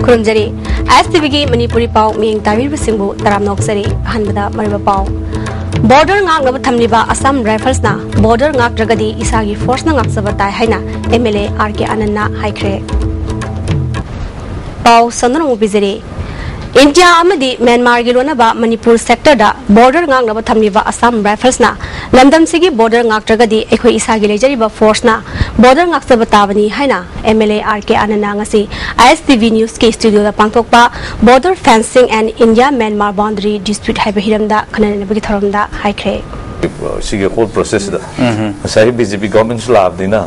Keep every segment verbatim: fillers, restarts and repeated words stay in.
ꯈꯨꯔꯨꯝꯖꯔꯤ꯫ ꯑꯦꯁ T ꯚꯤꯒꯤ ꯃꯅꯤꯄꯨꯔꯤ ꯄꯥꯎ ꯃꯤꯠꯌꯦꯡ ꯇꯥꯕꯤꯔꯤꯕꯁꯤꯡꯕꯨ ꯇꯔꯥꯝꯅ ꯑꯣꯛꯆꯔꯤ꯫ ꯑꯍꯥꯟꯕꯗ ꯃꯔꯨꯑꯣꯏꯕ ꯄꯥꯎ꯫ ꯕꯣꯔꯗꯔ ꯉꯥꯛꯅꯕ ꯊꯝꯂꯤꯕ ꯑꯁꯥꯝ ꯔꯥꯏꯐꯜꯁꯅ ꯕꯣꯔꯗꯔ ꯉꯥꯛꯇ꯭ꯔꯒꯗꯤ ꯏꯁꯥꯒꯤ ꯐꯣꯔꯁꯅ ꯉꯥꯛꯆꯕ ꯇꯥꯏ ꯍꯥꯏꯅ ꯑꯦꯝ ꯑꯦꯜ ꯑꯦ ꯑꯥꯔ ꯀꯦ ꯑꯥꯅꯟꯗꯅ ꯍꯥꯏꯈ꯭ꯔꯦ꯫ ꯄꯥꯎ ꯁꯟꯗꯣꯛꯅ ꯑꯃꯨꯛ ꯄꯤꯖꯔꯤ꯫ ꯏꯟꯗꯤꯌꯥ ꯑꯃꯗꯤ ꯃ꯭ꯌꯥꯟꯃꯥꯔꯒꯤ ꯂꯣꯟꯅꯕ ꯃꯅꯤꯄꯨꯔ ꯁꯦꯛꯇꯔꯗ ꯕꯣꯔꯗꯔ ꯉꯥꯛꯅꯕ ꯊꯝꯂꯤꯕ ꯑꯁꯥꯝ ꯔꯥꯏꯐꯜꯁꯅ ꯂꯝꯗꯝꯁꯤꯒꯤ ꯕꯣꯔꯗꯔ ꯉꯥꯛꯇ꯭ꯔꯒꯗꯤ ꯑꯩꯈꯣꯏ ꯏꯁꯥꯒꯤ ꯂꯩꯖꯔꯤꯕ ꯐꯣꯔꯁꯅ ꯕꯣꯔꯗꯔ ꯉꯥꯛꯆꯕ ꯇꯥꯕꯅꯤ ꯍꯥꯏꯅ ꯑꯦꯝ ꯑꯦꯜ ꯑꯦ ꯑꯥꯔ ꯀꯦ ꯑꯥꯅꯟꯗꯅ ꯉꯁꯤ ꯑꯥꯏ ꯑꯦꯁ ꯇꯤ ꯚꯤ ꯅ꯭ꯌꯨꯁꯀꯤ ꯁ꯭ꯇꯨꯗꯤꯑꯣꯗ ꯄꯥꯡꯊꯣꯛꯄ Border Fencing and India Myanmar Boundary Dispute ꯍꯥꯏꯕ ꯍꯤꯔꯝꯗ ꯈꯟꯅ ꯅꯩꯅꯕꯒꯤ ꯊꯧꯔꯝꯗ ꯍꯥꯏꯈ꯭ꯔꯦ꯫ ꯁꯤꯒꯤ ꯍꯣꯜ ꯄ꯭ꯔꯣꯁꯦꯁꯁꯤꯗ ꯉꯁꯥꯏ ꯕꯤ ꯖꯦ ꯄꯤ ꯒꯣꯔꯃꯦꯟꯁꯨ ꯂꯥꯛꯑꯕꯅꯤꯅ,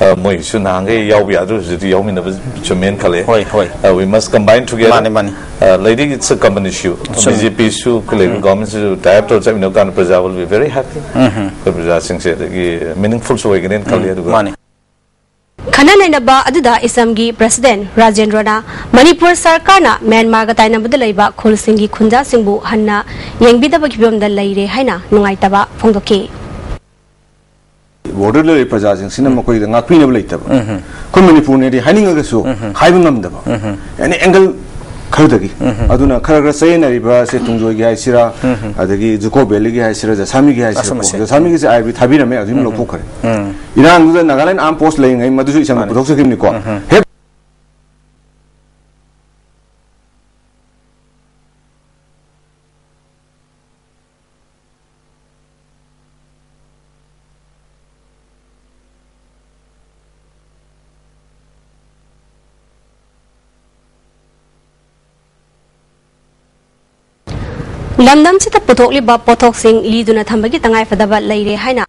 ꯑ, ꯃꯣꯏꯁꯨ ꯅꯍꯥꯟꯈꯩ ꯌꯥꯎꯕ ꯌꯥꯗ꯭ꯔꯁꯨ ꯍꯧꯖꯤꯛꯇꯤ ꯌꯥꯎꯃꯤꯟꯅꯕ ꯆꯨꯝꯃꯦꯅ ꯈꯜꯂꯦ꯫ ꯍꯣꯏ, ꯍꯣꯏ꯫ Uh, we must combine together. ꯃꯥꯅꯦ, ꯃꯥꯅꯦ꯫ Uh, ꯂꯩꯔꯤꯒꯤ it's a common issue. ꯆꯨꯝꯃꯦ꯫ ꯕꯤ ꯖꯦ ꯄꯤꯁꯨ ꯑꯩꯈꯣꯏ ꯂꯩꯔꯤꯕ ꯒꯣꯔꯃꯦꯟꯁꯤꯁꯨ ꯇꯥꯏ ꯑꯞ ꯇꯧꯔ ꯆꯠꯃꯤꯟꯅꯕ ꯀꯥꯟꯗ ꯄ꯭ꯔꯖꯥ will be very happy. ꯑꯩꯈꯣꯏ ꯄ꯭ꯔꯖꯥꯁꯤꯡꯁꯦ ꯑꯗꯒꯤ ꯃꯤꯅꯤꯡꯐꯨꯜꯁꯨ ꯑꯣꯏꯒꯅꯤꯅ ꯈꯜꯂꯤ꯫ ꯑꯗꯨꯒ ꯃꯥꯅꯦ꯫ ꯈꯟꯅ ꯅꯩꯅꯕ ꯑꯗꯨꯗ ꯏꯁꯝꯒꯤ ꯄ꯭ꯔꯁꯤꯗꯦꯟ ꯔꯥꯖꯦꯟꯗ꯭ꯔꯅ ꯃꯅꯤꯄꯨꯔ ꯁꯔꯀꯥꯔꯅ ꯃ꯭ꯌꯥꯟꯃꯥꯔꯒ ꯇꯥꯏꯅꯕꯗ ꯂꯩꯕ ꯈꯨꯜꯁꯤꯡꯒꯤ ꯈꯨꯟꯖꯥꯁꯤꯡꯕꯨ ꯍꯟꯅ ꯌꯦꯡꯕꯤꯗꯕꯒꯤ ꯐꯤꯕꯝꯗ ꯂꯩꯔꯦ ꯍꯥꯏꯅ ꯅꯨꯡꯉꯥꯏꯇꯕ ꯐꯣꯡꯗꯣꯛꯈꯤ꯫ ꯕꯣꯔꯗꯔꯗ ꯂꯩꯔꯤꯕ ꯄ꯭ꯔꯖꯥꯁꯤꯡꯁꯤꯅ ꯃꯈꯣꯏꯗ ꯉꯥꯛꯄꯤꯅꯕ ꯂꯩꯇꯕ꯫ ꯑꯩꯈꯣꯏ ꯃꯅꯤꯄꯨꯔꯅꯗꯤ ꯍꯥꯏꯅꯤꯡꯉꯒꯁꯨ ꯍꯥꯏꯕ ꯉꯝꯗꯕ꯫ ꯑꯦꯅꯤ ꯑꯦꯡꯒꯜ ꯈꯔꯗꯒꯤ꯫ ꯑꯗꯨꯅ ꯈꯔ ꯈꯔ ꯆꯌꯦꯠꯅꯔꯤꯕ ꯁꯦ ꯇꯨꯡꯖꯣꯏꯒꯤ ꯍꯥꯏꯁꯤꯔꯥ, ꯑꯗꯒꯤ ꯖꯨꯀꯣ ꯚꯦꯂꯤꯒꯤ ꯍꯥꯏꯁꯤꯔꯥ, ꯖꯁꯥꯃꯤꯒꯤ ꯍꯥꯏꯁꯤꯔꯥ, ꯑꯁꯨꯝꯕꯁꯦ꯫ ꯖꯁꯥꯃꯤꯒꯤꯁꯦ ꯑꯥꯏ ꯑꯥꯔ ꯕꯤ ꯊꯥꯕꯤꯔꯝꯃꯦ, ꯑꯗꯨꯝ ꯂꯧꯊꯣꯛꯈ꯭ꯔꯦ꯫ ꯏꯔꯥꯡꯗꯨꯗ ꯅꯥꯒꯥꯂꯦꯟ ꯑꯥꯔꯝ ꯐꯣꯔꯁ ꯂꯩꯔꯤꯉꯩ ꯃꯗꯨꯁꯨ ꯏꯁꯝꯅ ꯃꯥꯅꯦ꯫ ꯄꯨꯊꯣꯛꯆꯈꯤꯕꯅꯤꯀꯣ꯫ ꯍꯦꯛ ꯂꯝꯗꯝꯁꯤꯗ ꯄꯨꯊꯣꯛꯂꯤꯕ ꯄꯣꯠꯊꯣꯛꯁꯤꯡ ꯂꯤꯗꯨꯅ ꯊꯝꯕꯒꯤ ꯇꯉꯥꯏꯐꯗꯕ ꯂꯩꯔꯦ ꯍꯥꯏꯅ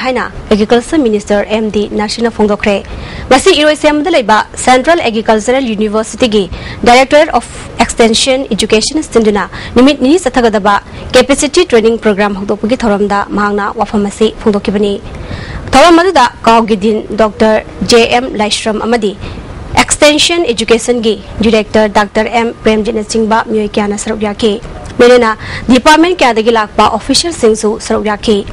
ꯍꯥꯏꯅ ꯑꯦꯒ꯭ꯔꯤꯀꯜꯆꯔ ꯃꯤꯅꯤꯁꯇꯔ ꯑꯦꯝ ꯗꯤ ꯅꯔꯁꯤꯅ ꯐꯣꯡꯗꯣꯛꯈ꯭ꯔꯦ꯫ ꯉꯁꯤ ꯏꯔꯣꯏꯁꯦꯝꯕꯗ ꯂꯩꯕ ꯁꯦꯟꯇ꯭ꯔꯦꯜ ꯑꯦꯒ꯭ꯔꯤꯀꯜꯆꯔꯦꯜ ꯌꯨꯅꯤꯚꯔꯁꯤꯇꯤꯒꯤ ꯗꯥꯏꯔꯦꯛꯇꯣꯔꯦꯠ ꯑꯣꯐ ꯑꯦꯛꯁꯇꯦꯟꯁꯟ ꯏꯖꯨꯀꯦꯁꯟ ꯁꯤꯟꯗꯨꯅ ꯅꯨꯃꯤꯠ ꯅꯤꯅꯤ ꯆꯠꯊꯒꯗꯕ ꯀꯦꯄꯦꯁꯤꯇꯤ ꯇ꯭ꯔꯦꯅꯤꯡ ꯄ꯭ꯔꯣꯒ꯭ꯔꯥꯝ ꯍꯧꯗꯣꯛꯄꯒꯤ ꯊꯧꯔꯝꯗ ꯃꯍꯥꯛꯅ ꯋꯥꯐꯝ ꯑꯁꯤ ꯐꯣꯡꯗꯣꯛꯈꯤꯕꯅꯤ꯫ ꯊꯧꯔꯝ ꯑꯗꯨꯗ ꯀꯥꯎꯒꯤ ꯗꯤꯟ ꯗꯣꯛꯇꯔ ꯖꯦ ꯑꯦꯝ ꯂꯥꯏꯁ꯭ꯔꯝ ꯑꯃꯗꯤ extend Extension Educationꯒꯤ Director Doctor M ꯄ꯭ꯔꯦꯝꯖꯤꯠꯅꯆꯤꯡꯕ ꯃꯤꯑꯣꯏ ꯀꯌꯥꯅ ꯁꯔꯨꯛ ꯌꯥꯈꯤ꯫ ꯂꯣꯏꯅꯅ department ꯀꯌꯥꯗꯒꯤ ꯂꯥꯛꯄ officialꯁꯤꯡꯁꯨ ꯁꯔꯨꯛ ꯌꯥꯈꯤ꯫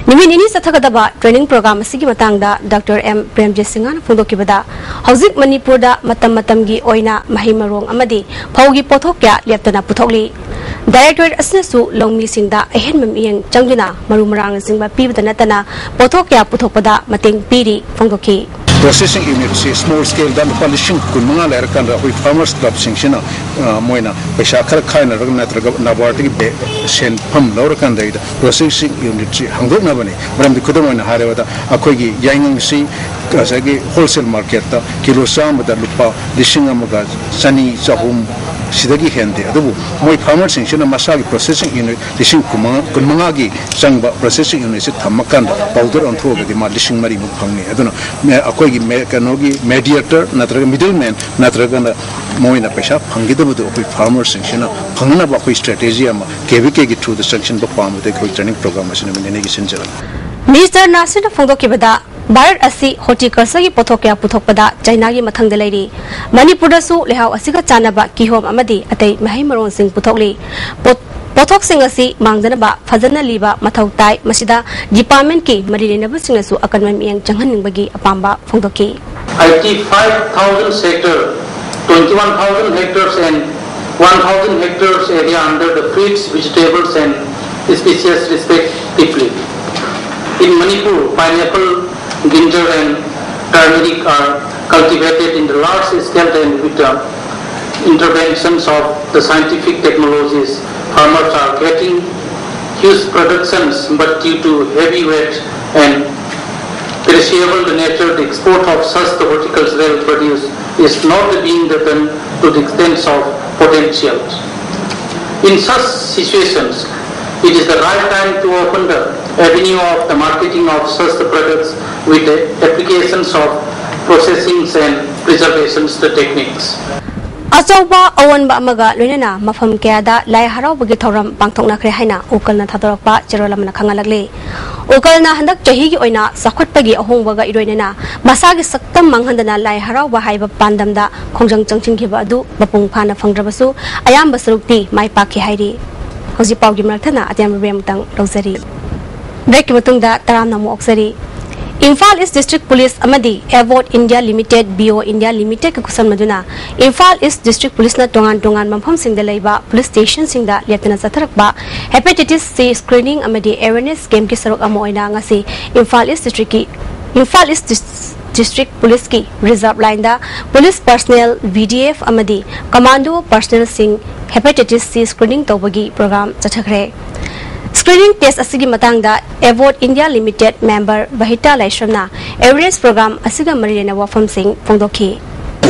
ꯅꯨꯃꯤꯠ ꯅꯤꯅꯤ ꯆꯠꯊꯒꯗꯕ training program ꯑꯁꯤꯒꯤ ꯃꯇꯥꯡꯗ Doctor M ꯄ꯭ꯔꯦꯝꯖꯤꯠ ꯁꯤꯡꯍꯅ ꯐꯣꯡꯗꯣꯛꯈꯤꯕꯗ, ꯍꯧꯖꯤꯛ ꯃꯅꯤꯄꯨꯔꯗ ꯃꯇꯝ ꯃꯇꯝꯒꯤ ꯑꯣꯏꯅ ꯃꯍꯩ ꯃꯔꯣꯡ ꯑꯃꯗꯤ ꯐꯧꯒꯤ ꯄꯣꯠꯊꯣꯛ ꯀꯌꯥ ꯂꯦꯞꯇꯅ ꯄꯨꯊꯣꯛꯂꯤ꯫ Directorate ꯑꯁꯤꯅꯁꯨ ꯂꯧꯃꯤꯁꯤꯡꯗ ꯑꯍꯦꯟꯕ ꯃꯤꯠꯌꯦꯡ ꯆꯪꯗꯨꯅ ꯃꯔꯨ ꯃꯔꯥꯡꯅꯆꯤꯡꯕ ꯄꯤꯕꯗ ꯅꯠꯇꯅ ꯄꯣꯠꯊꯣꯛ ꯀꯌꯥ ꯄꯨꯊꯣꯛꯄꯗ ꯃꯇꯦꯡ ꯄꯤꯔꯤ ꯐꯣꯡꯗꯣꯛꯈꯤ꯫ Processing unitꯁꯤ small scaleꯗ ꯂꯨꯄꯥ ꯂꯤꯁꯤꯡ ꯀꯨꯟ ꯃꯉꯥ ꯂꯩꯔꯀꯥꯟꯗ ꯑꯩꯈꯣꯏ farmers clubꯁꯤꯡꯁꯤꯅ, ꯑ, ꯃꯣꯏꯅ ꯄꯩꯁꯥ ꯈꯔ ꯈꯥꯏꯅꯔꯒ ꯅꯠꯇ꯭ꯔꯒ NABARDꯇꯒꯤ ꯕꯦ-, ꯁꯦꯟꯐꯝ ꯂꯧꯔꯀꯥꯟꯗ ꯑꯩꯗ processing unitꯁꯤ ꯍꯥꯡꯗꯣꯛꯅꯕꯅꯤ꯫ ꯃꯔꯝꯗꯤ ꯈꯨꯗꯝ ꯑꯣꯏꯅ ꯍꯥꯏꯔꯕꯗ ꯑꯩꯈꯣꯏꯒꯤ ꯌꯥꯏꯉꯪꯁꯤ ꯉꯁꯥꯏꯒꯤ wholesale marketꯇ ꯀꯤꯂꯣ ꯆꯥꯝꯃꯗ ꯂꯨꯄꯥ ꯂꯤꯁꯤꯡ ꯑꯃꯒ ꯆꯅꯤ, ꯆꯍꯨꯝ ꯁꯤꯗꯒꯤ ꯍꯦꯟꯗꯦ꯫ ꯑꯗꯨꯕꯨ ꯃꯣꯏ farmerꯁꯤꯡꯁꯤꯅ ꯃꯁꯥꯒꯤ processing unit ꯂꯤꯁꯤꯡ ꯀꯨꯟꯃꯉꯥ, ꯀꯨꯟꯃꯉꯥꯒꯤ ꯆꯪꯕ processing unitꯁꯤ ꯊꯝꯃꯀꯥꯟꯗ powder ꯑꯣꯟꯊꯣꯛꯑꯒꯗꯤ ꯃꯥ ꯂꯤꯁꯤꯡ ꯃꯔꯤꯃꯨꯛ ꯐꯪꯅꯤ꯫ ꯑꯗꯨꯅ ꯃꯦ-, ꯑꯩꯈꯣꯏꯒꯤ ꯃꯦ-, ꯀꯩꯅꯣꯒꯤ mediator ꯅꯠꯇ꯭ꯔꯒ middleman ꯅꯠꯇ꯭ꯔꯒꯅ ꯃꯣꯏꯅ ꯄꯩꯁꯥ ꯐꯪꯒꯗꯕꯗꯨ ꯑꯩꯈꯣꯏ farmerꯁꯤꯡꯁꯤꯅ ꯐꯪꯅꯅꯕ ꯑꯩꯈꯣꯏ strategy ꯑꯃ KVKꯒꯤ throughꯗ ꯆꯪꯁꯤꯟꯕ ꯄꯥꯝꯕꯗ ꯑꯩꯈꯣꯏ training program ꯑꯁꯤ ꯅꯨꯃꯤꯠ ꯅꯤꯅꯤꯒꯤ ꯁꯤꯟꯖꯕꯅꯤ꯫ Minister ꯅꯥꯁꯤꯔꯅ ꯐꯣꯡꯗꯣꯛꯈꯤꯕꯗ, ꯚꯥꯔꯠ ꯑꯁꯤ horticultureꯒꯤ ꯄꯣꯠꯊꯣꯛ ꯀꯌꯥ ꯄꯨꯊꯣꯛꯄꯗ ꯆꯥꯏꯅꯥꯒꯤ ꯃꯊꯪꯗ ꯂꯩꯔꯤ꯫ ꯃꯅꯤꯄꯨꯔꯗꯁꯨ ꯂꯩꯍꯥꯎ ꯑꯁꯤꯒ ꯆꯥꯟꯅꯕ ꯀꯤꯍꯣꯝ ꯑꯃꯗꯤ ꯑꯇꯩ ꯃꯍꯩ ꯃꯔꯣꯡꯁꯤꯡ ꯄꯨꯊꯣꯛꯂꯤ꯫ ꯄꯣꯠ-, ꯄꯣꯠꯊꯣꯛꯁꯤꯡ ꯑꯁꯤ ꯃꯥꯡꯗꯅꯕ ꯐꯖꯅ ꯂꯤꯕ ꯃꯊꯧ ꯇꯥꯏ꯫ ꯃꯁꯤꯗ departmentꯀꯤ ꯃꯔꯤ ꯂꯩꯅꯕꯁꯤꯡꯅꯁꯨ ꯑꯀꯟꯕ ꯃꯤꯠꯌꯦꯡ ꯆꯪꯍꯟꯅꯤꯡꯕꯒꯤ ꯑꯄꯥꯝꯕ ꯐꯣꯡꯗꯣꯛꯈꯤ꯫ Eighty-five thousand hectare, twenty-one thousand hectares and one thousand hectares area under the fruits, vegetables and species respectively. In Manipur, pineapple, ginger and turmeric are cultivated in the large scale and with the interventions of the scientific technologies, farmers are getting huge productions, but due to heavy weight and perishable nature, the export of such the horticultural produce is not being done to the extent of potential. In such situations, it is the right time to open the avenue of the marketing of such the products with the applications of processings and preservations the techniques. ꯑꯆꯧꯕ ꯑꯑꯣꯟꯕ ꯑꯃꯒ ꯂꯣꯏꯅꯅ ꯃꯐꯝ ꯀꯌꯥꯗ ꯂꯥꯏ ꯍꯔꯥꯎꯕꯒꯤ ꯊꯧꯔꯝ ꯄꯥꯡꯊꯣꯛꯅꯈ꯭ꯔꯦ ꯍꯥꯏꯅ ꯎꯀꯜꯅ ꯊꯥꯗꯣꯔꯛꯄ ꯆꯦꯔꯣꯜ ꯑꯃꯅ ꯈꯪꯍꯜꯂꯛꯂꯤ꯫ ꯎꯀꯜꯅ ꯍꯟꯗꯛ ꯆꯍꯤꯒꯤ ꯑꯣꯏꯅ ꯆꯥꯎꯈꯠꯄꯒꯤ ꯑꯍꯣꯡꯕꯒ ꯏꯔꯣꯏꯅꯅ ꯃꯁꯥꯒꯤ ꯁꯛꯇꯝ ꯃꯥꯡꯍꯟꯗꯅ ꯂꯥꯏ ꯍꯔꯥꯎꯕ ꯍꯥꯏꯕ ꯄꯥꯟꯗꯝꯗ ꯈꯣꯡꯖꯪ ꯆꯪꯁꯤꯟꯈꯤꯕ ꯑꯗꯨ ꯃꯄꯨꯡ ꯐꯥꯅ ꯐꯪꯗ꯭ꯔꯕꯁꯨ ꯑꯌꯥꯝꯕ ꯁꯔꯨꯛꯇꯤ ꯃꯥꯏ ꯄꯥꯛꯈꯤ ꯍꯥꯏꯔꯤ꯫ ꯍꯧꯖꯤꯛ ꯄꯥꯎꯒꯤ ꯃꯔꯛꯊꯠꯅ ꯑꯇꯦꯟꯕ ꯕ꯭ꯔꯦꯛ ꯑꯃꯇꯪ ꯂꯧꯖꯔꯤ꯫ ꯕ꯭ꯔꯦꯛꯀꯤ ꯃꯇꯨꯡꯗ ꯇꯔꯥꯝꯅ ꯑꯃꯨꯛ ꯑꯣꯛꯆꯔꯤ꯫ ꯏꯝꯐꯥꯜ ꯏꯁ ꯗꯤꯁꯇ꯭ꯔꯤꯛ ꯄꯨꯂꯤꯁ ꯑꯃꯗꯤ ꯑꯦꯕꯣꯠ ꯏꯟꯗꯤꯌꯥ ꯂꯤꯃꯤꯇꯦꯗ, ꯕꯤ ꯑꯣ ꯏꯟꯗꯤꯌꯥ ꯂꯤꯃꯤꯇꯦꯗꯀ ꯈꯨꯠꯁꯝꯅꯗꯨꯅ ꯏꯝꯐꯥꯜ ꯏꯁ ꯗꯤꯁꯇ꯭ꯔꯤꯛ ꯄꯨꯂꯤꯁꯅ ꯇꯣꯉꯥꯟ ꯇꯣꯉꯥꯟꯕ ꯃꯐꯝꯁꯤꯡꯗ ꯂꯩꯕ ꯄꯨꯂꯤꯁ ꯁ꯭ꯇꯦꯁꯟꯁꯤꯡꯗ ꯂꯦꯞꯇꯅ ꯆꯠꯊꯔꯛꯄ ꯍꯦꯄꯥꯇꯥꯏꯇꯤꯁ ꯁꯤ ꯁ꯭ꯀ꯭ꯔꯤꯅꯤꯡ ꯑꯃꯗꯤ ꯑꯦꯋꯦꯔꯅꯦꯁ ꯀꯦꯝꯞꯀꯤ ꯁꯔꯨꯛ ꯑꯃ ꯑꯣꯏꯅ ꯉꯁꯤ ꯏꯝꯐꯥꯜ ꯏꯁ ꯗꯤꯁꯇ꯭ꯔꯤꯛꯀꯤ, ꯏꯝꯐꯥꯜ ꯏꯁ ꯗꯤꯁ-, ꯗꯤꯁꯇ꯭ꯔꯤꯛ ꯄꯨꯂꯤꯁꯀꯤ ꯔꯤꯖꯥꯔꯚ ꯂꯥꯏꯟꯗ police personal, V D F ꯑꯃꯗꯤ ꯀꯃꯥꯟꯗꯣ ꯄꯔꯁꯅꯦꯜꯁꯤꯡ ꯍꯦꯄꯥꯇꯥꯏꯇꯤꯁ ꯁꯤ ꯁ꯭ꯀ꯭ꯔꯤꯅꯤꯡ ꯇꯧꯕꯒꯤ ꯄ꯭ꯔꯣꯒ꯭ꯔꯥꯝ ꯆꯠꯊꯈ꯭ꯔꯦ꯫ ꯁ꯭ꯀ꯭ꯔꯤꯅꯤꯡ ꯇꯦꯁ ꯑꯁꯤꯒꯤ ꯃꯇꯥꯡꯗ ꯑꯦꯕꯣꯠ India limited member ꯕꯍꯤꯇꯥ ꯂꯥꯏꯁ꯭ꯔꯝꯅ awareness programme ꯑꯁꯤꯒ ꯃꯔꯤ ꯂꯩꯅꯕ ꯋꯥꯐꯝꯁꯤꯡ ꯐꯣꯡꯗꯣꯛꯈꯤ꯫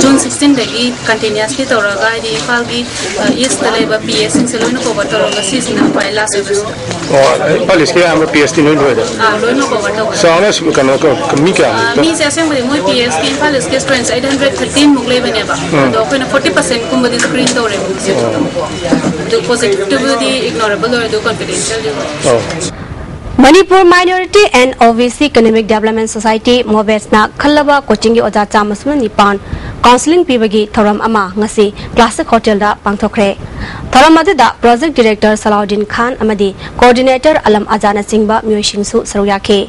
ꯖꯨꯟ ꯁꯤꯛꯁꯇꯤꯟꯗꯒꯤ ꯀꯟꯇꯤꯅ꯭ꯌꯨꯁꯂꯤ ꯇꯧꯔꯒ, ꯍꯥꯏꯗꯤ ꯏꯝꯐꯥꯜꯒꯤ, ꯑ, ꯏꯁꯇ ꯂꯩꯕ ꯄꯤ ꯑꯦꯁꯁꯤꯡꯁꯦ ꯂꯣꯏꯅ ꯀꯣꯚꯔ ꯇꯧꯔꯒ ꯁꯤꯁꯤꯅ ꯈ꯭ꯋꯥꯏ ꯂꯥꯁ ꯑꯣꯏꯕ꯫ ꯑꯣ, ꯏꯝꯐꯥꯜ ꯏꯁꯀꯤ ꯑꯌꯥꯝꯕ ꯄꯤ ꯑꯦꯁꯇꯤ ꯂꯣꯏ ꯂꯣꯏꯔꯦ? ꯑꯥ, ꯂꯣꯏꯅ ꯀꯣꯚꯔ ꯇꯧꯔꯦ꯫ ꯆꯥꯎꯅ ꯁꯨ-, ꯀꯩꯅꯣ, ꯀ-, ꯀ-, ꯃꯤ ꯀꯌꯥ ꯑꯥ, ꯍꯦꯛꯇ? ꯃꯤꯁꯦ ꯑꯁꯦꯡꯕꯗꯤ ꯃꯣꯏ ꯄꯤ ꯑꯦꯁꯀꯤ ꯏꯝꯐꯥꯜ ꯏꯁꯀꯤ ꯁ꯭ꯇꯨꯗꯦꯟꯠꯁ ꯑꯩꯠ ꯍꯟꯗ꯭ꯔꯦꯠ ꯊꯥꯔꯇꯤꯟ ꯃꯨꯛ ꯂꯩꯕꯅꯦꯕ꯫ ꯎꯝ꯫ ꯑꯗꯣ ꯑꯩꯈꯣꯏꯅ ꯐꯣꯔꯇꯤ ꯄꯔꯁꯦꯟꯠ ꯀꯨꯝꯕꯗꯤ ꯁ꯭ꯀ꯭ꯔꯤꯟ ꯇꯧꯔꯦꯕ ꯍꯧꯖꯤꯛ꯫ ꯑꯣ꯫ ꯑꯗꯨ ꯄꯣꯖꯤꯇꯤꯚꯇꯨꯕꯨꯗꯤ ꯏꯒꯅꯣꯔꯦꯕꯜ ꯑꯣꯏ, ꯑꯗꯨ ꯀꯟꯐꯤꯗꯦꯟꯁꯤꯌꯦꯜꯗꯤ ꯑꯣꯏ꯫ ꯑꯣ꯫ Manipur minority N O B C economic development society, ꯃꯣꯕꯦꯁꯅ ꯈꯜꯂꯕ ꯀꯣꯆꯤꯡꯒꯤ ꯑꯣꯖꯥ ꯆꯥꯝꯃ ꯁꯨꯞꯅ ꯅꯤꯄꯥꯟ ꯀꯥꯎꯟꯁꯤꯂꯤꯡ ꯄꯤꯕꯒꯤ ꯊꯧꯔꯝ ꯑꯃ ꯉꯁꯤ ꯀ꯭ꯂꯥꯁꯤꯛ ꯍꯣꯇꯦꯜꯗ ꯄꯥꯡꯊꯣꯛꯈ꯭ꯔꯦ꯫ ꯊꯧꯔꯝ ꯑꯗꯨꯗ ꯄ꯭ꯔꯣꯖꯦꯛ ꯗꯤꯔꯦꯛꯇꯔ ꯁꯂꯥꯎꯗꯤꯟ ꯈꯥꯟ ꯑꯃꯗꯤ ꯀꯣꯑꯣꯔꯗꯤꯅꯦꯇꯔ ꯑꯂꯝ ꯑꯖꯥꯅꯆꯤꯡꯕ ꯃꯤꯑꯣꯏꯁꯤꯡꯁꯨ ꯁꯔꯨꯛ ꯌꯥꯈꯤ꯫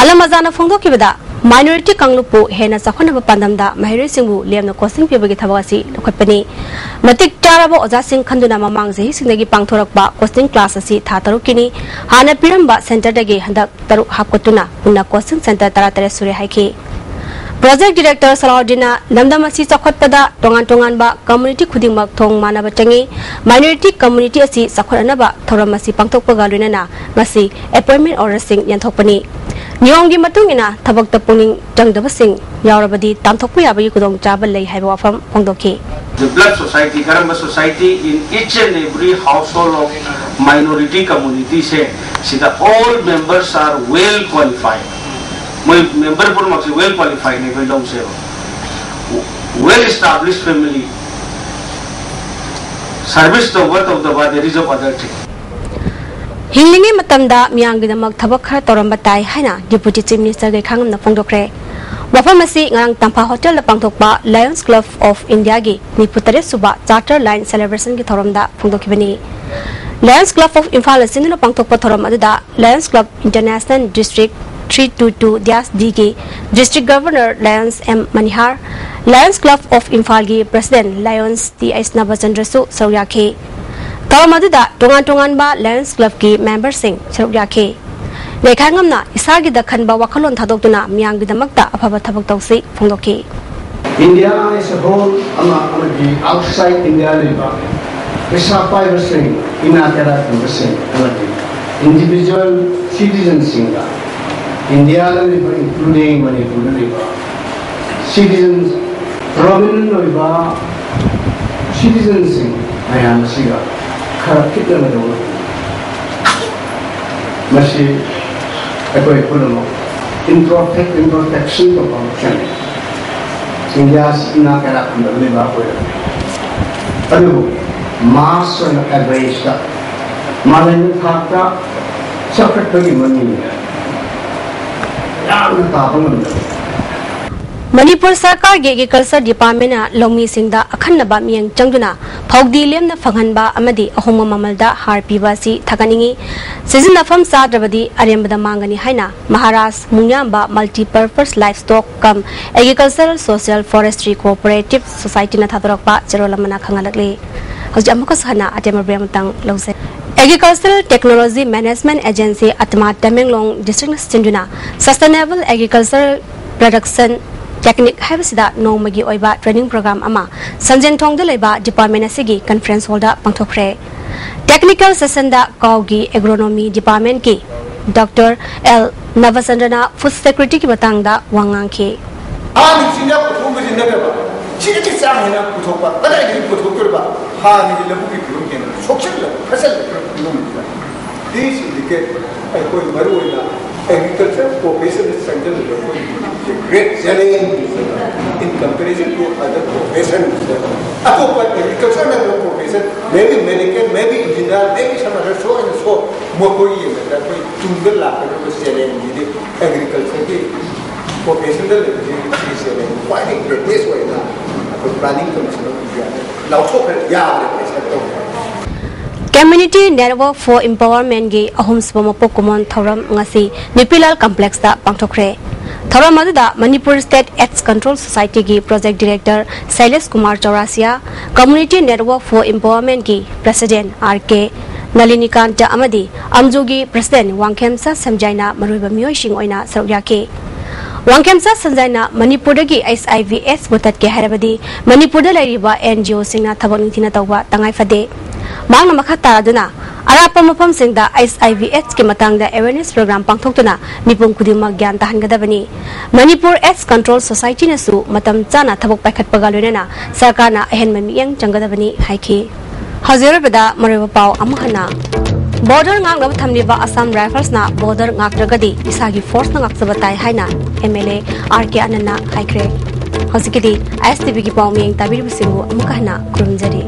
ꯑꯂꯝ ꯑꯖꯥꯅ ꯐꯣꯡꯗꯣꯛꯈꯤꯕꯗ, ꯃꯥꯏꯅꯣꯔꯤꯇꯤ ꯀꯥꯡꯂꯨꯞꯄꯨ ꯍꯦꯟꯅ ꯆꯥꯎꯈꯠꯅꯕ ꯄꯥꯟꯗꯝꯗ ꯃꯍꯩꯔꯣꯏꯁꯤꯡꯕꯨ ꯂꯦꯝꯅ ꯀꯣꯆꯤꯡ ꯄꯤꯕꯒꯤ ꯊꯕꯛ ꯑꯁꯤ ꯂꯧꯈꯠꯄꯅꯤ꯫ ꯃꯇꯤꯛ ꯆꯥꯔꯕ ꯑꯣꯖꯥꯁꯤꯡ ꯈꯟꯗꯨꯅ ꯃꯃꯥꯡ ꯆꯍꯤꯁꯤꯡꯗꯒꯤ ꯄꯥꯡꯊꯣꯔꯛꯄ ꯀꯣꯆꯤꯡ ꯀ꯭ꯂꯥꯁ ꯑꯁꯤ ꯊꯥ ꯇꯔꯨꯛꯀꯤꯅꯤ꯫ ꯍꯥꯟꯅ ꯄꯤꯔꯝꯕ ꯁꯦꯟꯇꯔꯗꯒꯤ ꯍꯟꯗꯛ ꯇꯔꯨꯛ ꯍꯥꯞꯀꯠꯇꯨꯅ ꯄꯨꯟꯅ ꯀꯣꯆꯤꯡ ꯁꯦꯟꯇꯔ ꯇꯔꯥꯇꯔꯦꯠ ꯁꯨꯔꯦ ꯍꯥꯏꯈꯤ꯫ ꯄ꯭ꯔꯣꯖꯦꯛ ꯗꯤꯔꯦꯛꯇꯔ ꯁꯂꯥꯎꯗꯤꯟꯅ ꯂꯝꯗꯝ ꯑꯁꯤ ꯆꯥꯎꯈꯠꯄꯗ ꯇꯣꯉꯥꯟ ꯇꯣꯉꯥꯟꯕ ꯀꯝꯃꯨꯅꯤꯇꯤ ꯈꯨꯗꯤꯡꯃꯛ ꯊꯣꯡ ꯃꯥꯟꯅꯕ ꯆꯪꯏ꯫ ꯃꯥꯏꯅꯣꯔꯤꯇꯤ ꯀꯝꯃꯨꯅꯤꯇꯤ ꯑꯁꯤ ꯆꯥꯎꯈꯠꯅꯅꯕ ꯊꯧꯔꯝ ꯑꯁꯤ ꯄꯥꯡꯊꯣꯛꯄꯒ ꯂꯣꯏꯅꯅ ꯉꯁꯤ ꯑꯦꯄꯣꯏꯟꯃꯦꯟ ꯑꯣꯔꯗꯔꯁꯤꯡ ꯌꯦꯟꯊꯣꯛꯄꯅꯤ꯫ ꯅꯤꯌꯣꯝꯒꯤ ꯃꯇꯨꯡ ꯏꯟꯅ ꯊꯕꯛꯇ ꯄꯨꯛꯅꯤꯡ ꯆꯪꯗꯕꯁꯤꯡ ꯌꯥꯎꯔꯕꯗꯤ ꯇꯥꯟꯊꯣꯛꯄ ꯌꯥꯕꯒꯤ ꯈꯨꯗꯣꯡꯆꯥꯕ ꯂꯩ ꯍꯥꯏꯕ ꯋꯥꯐꯝ ꯐꯣꯡꯗꯣꯛꯈꯤ꯫ The blood society, ꯀꯔꯝꯕ society in each and every household of minority community ꯁꯦ, ꯁꯤꯗ all members are well qualified꯫ ꯃꯣꯏ ꯃꯦꯝꯕꯔ ꯄꯨꯝꯅꯃꯛꯁꯦ well qualified ꯅꯦ ꯑꯩꯈꯣꯏ ꯂꯧꯁꯦꯕ꯫ Well established family, Service ꯇꯧꯕ ꯇꯧꯗꯕ, there is of other thing. ꯍꯤꯡꯂꯤꯉꯩ ꯃꯇꯝꯗ ꯃꯤꯌꯥꯝꯒꯤꯗꯃꯛ ꯊꯕꯛ ꯈꯔ ꯇꯧꯔꯝꯕ ꯇꯥꯏ ꯍꯥꯏꯅ Deputy Chief Minister ꯒꯩꯈꯥꯉꯝꯅ ꯐꯣꯡꯗꯣꯛꯈ꯭ꯔꯦ꯫ ꯋꯥꯐꯝ ꯑꯁꯤ ꯉꯔꯥꯡ ꯇꯝꯐꯥ ꯍꯣꯇꯦꯜꯗ ꯄꯥꯡꯊꯣꯛꯄ Lions Club of India ꯒꯤ ꯅꯤꯐꯨ ꯇꯔꯦꯠ ꯁꯨꯕ Charter Line Celebration ꯒꯤ ꯊꯧꯔꯝꯗ ꯐꯣꯡꯗꯣꯛꯈꯤꯕꯅꯤ꯫ Lions Club of ꯏꯝꯐꯥꯜꯅ ꯁꯤꯟꯗꯨꯅ ꯄꯥꯡꯊꯣꯛꯄ ꯊꯧꯔꯝ ꯑꯗꯨꯗ Lions Club International District three two two dash D ꯒꯤ District Governor Lions M ꯃꯅꯤꯍꯥꯔ, Lions Club of ꯏꯝꯐꯥꯜꯒꯤ President Lions ꯇꯤ ꯑꯩꯆ ꯅꯕꯆꯟꯗ꯭ꯔꯁꯨ ꯁꯔꯨꯛ ꯌꯥꯈꯤ꯫ ꯊꯧꯔꯝ ꯑꯗꯨꯗ ꯇꯣꯉꯥꯟ ꯇꯣꯉꯥꯟꯕ Lions Club ꯀꯤ member ꯁꯤꯡ ꯁꯔꯨꯛ ꯌꯥꯈꯤ꯫ ꯒꯩꯈꯥꯉꯝꯅ ꯏꯁꯥꯒꯤꯗ ꯈꯟꯕ ꯋꯥꯈꯜꯂꯣꯟ ꯊꯥꯗꯣꯛꯇꯨꯅ ꯃꯤꯌꯥꯝꯒꯤꯗꯃꯛꯇ ꯑꯐꯕ ꯊꯕꯛ ꯇꯧꯁꯤ ꯐꯣꯡꯗꯣꯛꯈꯤ꯫ India as a whole ꯑꯃ ꯑꯃꯗꯤ outside India ꯂꯩꯕ ꯄꯩꯁꯥ ꯄꯥꯏꯕꯁꯤꯡ, ꯏꯅꯥꯛ ꯀꯩꯔꯥꯛ ꯈꯨꯟꯕꯁꯤꯡ ꯑꯃꯗꯤ individual citizen ꯁꯤꯡꯗ, India ꯗ ꯂꯩꯕ, including ꯃꯅꯤꯄꯨꯔꯗ ꯂꯩꯕ citizens, prominent ꯑꯣꯏꯕ citizen ꯁꯤꯡ ꯃꯌꯥꯝ ꯑꯁꯤꯒ ꯈꯔ ꯈꯤꯠꯅꯒꯗꯧꯕ꯫ ꯃꯁꯤ ꯑꯩꯈꯣꯏ ꯄꯨꯝꯅꯃꯛ introspect introspection ꯇꯧꯕ ꯑꯃ ꯆꯪꯉꯤ꯫ ꯏꯟꯗꯤꯌꯥꯁꯤ ꯏꯅꯥꯛ ꯀꯩꯔꯥꯛ ꯈꯨꯟꯗꯕ ꯂꯩꯕꯥꯛ ꯑꯣꯏꯔꯝꯃꯤ꯫ ꯑꯗꯨꯕꯨ mass ꯑꯣꯏꯅ average ꯇ, ꯃꯥꯂꯦꯝꯒꯤ ꯊꯥꯛꯇ ꯆꯥꯎꯈꯠꯄꯒꯤ ꯃꯃꯤꯡꯗ ꯌꯥꯝꯅ ꯇꯥꯕ ꯉꯝꯗꯕ꯫ ꯃꯅꯤꯄꯨꯔ ꯁꯔꯀꯥꯔꯒꯤ Agriculture Department ꯅ ꯂꯧꯃꯤꯁꯤꯡꯗ ꯑꯈꯟꯅꯕ ꯃꯤꯠꯌꯦꯡ ꯆꯪꯗꯨꯅ ꯐꯧꯗꯤ ꯂꯦꯝꯅ ꯐꯪꯍꯟꯕ ꯑꯃꯗꯤ ꯑꯍꯣꯡꯕ ꯃꯃꯜꯗ ꯍꯥꯔ ꯄꯤꯕ ꯑꯁꯤ ꯊꯥꯒꯠꯅꯤꯡꯏ꯫ ꯁꯤꯖꯤꯟꯅꯐꯝ ꯆꯥꯗ꯭ꯔꯕꯗꯤ ꯑꯔꯦꯝꯕꯗ ꯃꯥꯡꯒꯅꯤ ꯍꯥꯏꯅ Maharaj ꯃꯨꯡꯌꯥꯝꯕ Multipurpose Livestock cum Agricultural Social Forestry Cooperative Society ꯅ ꯊꯥꯗꯣꯔꯛꯄ ꯆꯦꯔꯣꯜ ꯑꯃꯅ ꯈꯪꯍꯜꯂꯛꯂꯤ꯫ ꯍꯧꯖꯤꯛ ꯑꯃꯨꯛꯀꯁꯨ ꯍꯟꯅ ꯑꯇꯦꯝꯕ break ꯑꯃꯇꯪ ꯂꯧꯖꯩ꯫ Agricultural Technology Management Agency, ꯑꯇꯃꯥ, Tamenglong district ꯅ ꯁꯤꯟꯗꯨꯅ Sustainable Agricultural Production Technique ꯍꯥꯏꯕꯁꯤꯗ ꯅꯣꯡꯃꯒꯤ ꯑꯣꯏꯕ training program ꯑꯃ ꯁꯟꯖꯦꯟꯊꯣꯡꯗ ꯂꯩꯕ department ꯑꯁꯤꯒꯤ conference hall ꯗ ꯄꯥꯡꯊꯣꯛꯈ꯭ꯔꯦ꯫ Technical session ꯗ ꯀꯥꯎꯒꯤ Agronomy Department ꯀꯤ Doctor L ꯅꯕꯆꯟꯗ꯭ꯔꯅ food security ꯒꯤ ꯃꯇꯥꯡꯗ ꯋꯥ ꯉꯥꯡꯈꯤ꯫ ꯍꯥꯟꯅꯒꯤ ꯆꯤꯟꯖꯥꯛ ꯄꯨꯊꯣꯛꯄꯁꯤ ꯅꯠꯇꯕ, ꯁꯤꯗꯒꯤ ꯆꯥꯡ ꯍꯦꯟꯅ ꯄꯨꯊꯣꯛꯄ, ꯀꯗꯥꯏꯗꯒꯤ ꯄꯨꯊꯣꯛꯇꯣꯏꯕ? ꯍꯥꯟꯅꯒꯤ ꯂꯧꯕꯨꯛꯀꯤ ꯐꯤꯕꯝ ꯍꯦꯟꯅ ꯁꯣꯛꯆꯤꯜꯂꯕ, ꯐꯠꯆꯜꯂꯕ ꯐꯤꯕꯝꯁꯤꯗ, this indicate ꯑꯩꯈꯣꯏ ꯃꯔꯨ ꯑꯣꯏꯅ agriculture profession ꯗ ꯆꯪꯁꯤꯜꯂꯤꯕ ꯑꯩꯈꯣꯏꯒꯤ great challenge in comparison to other professions꯫ ꯑꯇꯣꯞꯄ agriculture ꯅꯠꯇꯕ profession Maybe medical, maybe engineer, maybe some other so and so ꯃꯈꯣꯏ ꯌꯦꯡꯕꯗ ꯑꯩꯈꯣꯏ ꯇꯨꯡꯗ ꯂꯥꯛꯀꯗꯕ ꯆꯦꯂꯦꯟꯖꯁꯤꯗꯤ ꯑꯦꯒ꯭ꯔꯤꯀꯜꯆꯔꯒꯤ ꯄ꯭ꯔꯣꯐꯦꯁꯟꯗ ꯂꯩꯕꯁꯤ ꯁꯤ ꯆꯦꯂꯦꯟꯖ ꯈ꯭ꯋꯥꯏꯗꯒꯤ ꯒ꯭ꯔꯦꯇꯦꯁ ꯑꯣꯏꯅ ꯑꯩꯈꯣꯏ ꯄ꯭ꯂꯥꯅꯤꯡ ꯀꯃꯤꯁꯟ ꯑꯣꯐ ꯏꯟꯗꯤꯌꯥꯅ ꯂꯥꯎꯊꯣꯛꯈ꯭ꯔꯦ, ꯌꯥꯗ꯭ꯔꯦ ꯑꯦꯛꯁꯦꯞ ꯇꯧꯈ꯭ꯔꯦ꯫ Community Network for Empowerment ꯒꯤ ꯑꯍꯨꯝꯁꯨꯕ ꯃꯄꯣꯛ ꯀꯨꯝꯑꯣꯟ ꯊꯧꯔꯝ ꯉꯁꯤ ꯅꯨꯄꯤꯂꯥꯜ ꯀꯝꯄ꯭ꯂꯦꯛꯁꯇ ꯄꯥꯡꯊꯣꯛꯈ꯭ꯔꯦ꯫ ꯊꯧꯔꯝ ꯑꯗꯨꯗ ꯃꯅꯤꯄꯨꯔ ꯁ꯭ꯇꯦꯠ ꯑꯦꯗꯁ ꯀꯟꯇ꯭ꯔꯣꯜ ꯁꯣꯁꯥꯏꯇꯤꯒꯤ project director Sailesh Kumar Chaurasia, Community Network for Empowerment ꯒꯤ ꯄ꯭ꯔꯦꯁꯤꯗꯦꯟ ꯑꯥꯔ ꯀꯦ ꯅꯂꯤꯅꯤꯀꯥꯟꯇ ꯑꯃꯗꯤ ꯑꯝꯖꯨꯒꯤ ꯄ꯭ꯔꯦꯁꯤꯗꯦꯟ ꯋꯥꯡꯈꯦꯝꯆꯥ ꯁꯟꯖꯥꯏꯅ ꯃꯔꯨꯑꯣꯏꯕ ꯃꯤꯑꯣꯏꯁꯤꯡ ꯑꯣꯏꯅ ꯁꯔꯨꯛ ꯌꯥꯈꯤ꯫ ꯋꯥꯡꯈꯦꯝꯆꯥ ꯁꯟꯖꯥꯏꯅ ꯃꯅꯤꯄꯨꯔꯗꯒꯤ ꯑꯩꯆ ꯑꯥꯏ ꯚꯤ ꯑꯦꯗꯁꯄꯨ ꯇꯠꯀꯦ ꯍꯥꯏꯔꯕꯗꯤ ꯃꯅꯤꯄꯨꯔꯗ ꯂꯩꯔꯤꯕ ꯑꯦꯟ ꯖꯤ ꯑꯣꯁꯤꯡꯅ ꯊꯕꯛ ꯅꯤꯡꯊꯤꯅ ꯇꯧꯕ ꯇꯉꯥꯏ ꯐꯗꯦ꯫ ꯃꯍꯥꯛꯅ ꯃꯈꯥ ꯇꯥꯔꯗꯨꯅ ꯑꯔꯥꯞꯄ ꯃꯐꯝꯁꯤꯡꯗ ꯑꯩꯆ ꯑꯥꯏ ꯚꯤ ꯑꯦꯗꯁꯀꯤ ꯃꯇꯥꯡꯗ ꯑꯦꯋꯦꯔꯅꯦꯁ ꯄ꯭ꯔꯣꯒ꯭ꯔꯥꯝ ꯄꯥꯡꯊꯣꯛꯇꯨꯅ ꯃꯤꯄꯨꯝ ꯈꯨꯗꯤꯡꯃꯛ ꯒ꯭ꯌꯥꯟ ꯇꯥꯍꯟꯒꯗꯕꯅꯤ꯫ ꯃꯅꯤꯄꯨꯔ ꯑꯦꯗꯁ ꯀꯟꯇ꯭ꯔꯣꯜ ꯁꯣꯁꯥꯏꯇꯤꯅꯁꯨ ꯃꯇꯝ ꯆꯥꯅ ꯊꯕꯛ ꯄꯥꯏꯈꯠꯄꯒ ꯂꯣꯏꯅꯅ ꯁꯔꯀꯥꯔꯅ ꯑꯍꯦꯟꯕ ꯃꯤꯠꯌꯦꯡ ꯆꯪꯒꯗꯕꯅꯤ ꯍꯥꯏꯈꯤ꯫ ꯍꯧꯖꯤꯛ ꯑꯔꯣꯏꯕꯗ ꯃꯔꯨꯑꯣꯏꯕ ꯄꯥꯎ ꯑꯃꯨꯛ ꯍꯟꯅ꯫ ꯕꯣꯔꯗꯔ ꯉꯥꯛꯅꯕ ꯊꯝꯂꯤꯕ ꯑꯁꯥꯝ ꯔꯥꯏꯐꯜꯁꯅ ꯕꯣꯔꯗꯔ ꯉꯥꯛꯇ꯭ꯔꯒꯗꯤ ꯏꯁꯥꯒꯤ ꯐꯣꯔꯁꯅ ꯉꯥꯛꯆꯕ ꯇꯥꯏ ꯍꯥꯏꯅ ꯑꯦꯝ ꯑꯦꯜ ꯑꯦ ꯑꯥꯔ ꯀꯦ ꯑꯅꯟꯅ ꯍꯥꯏꯈ꯭ꯔꯦ꯫ ꯍꯧꯖꯤꯛꯀꯤꯗꯤ ꯑꯥꯏ ꯑꯦꯁ ꯇꯤ ꯚꯤꯒꯤ ꯄꯥꯎ ꯃꯤꯌꯦꯡ ꯇꯥꯕꯤꯔꯤꯕꯁꯤꯡꯕꯨ ꯑꯃꯨꯛꯀ ꯍꯟꯅ ꯈꯨꯔꯨꯝꯖꯔꯤ꯫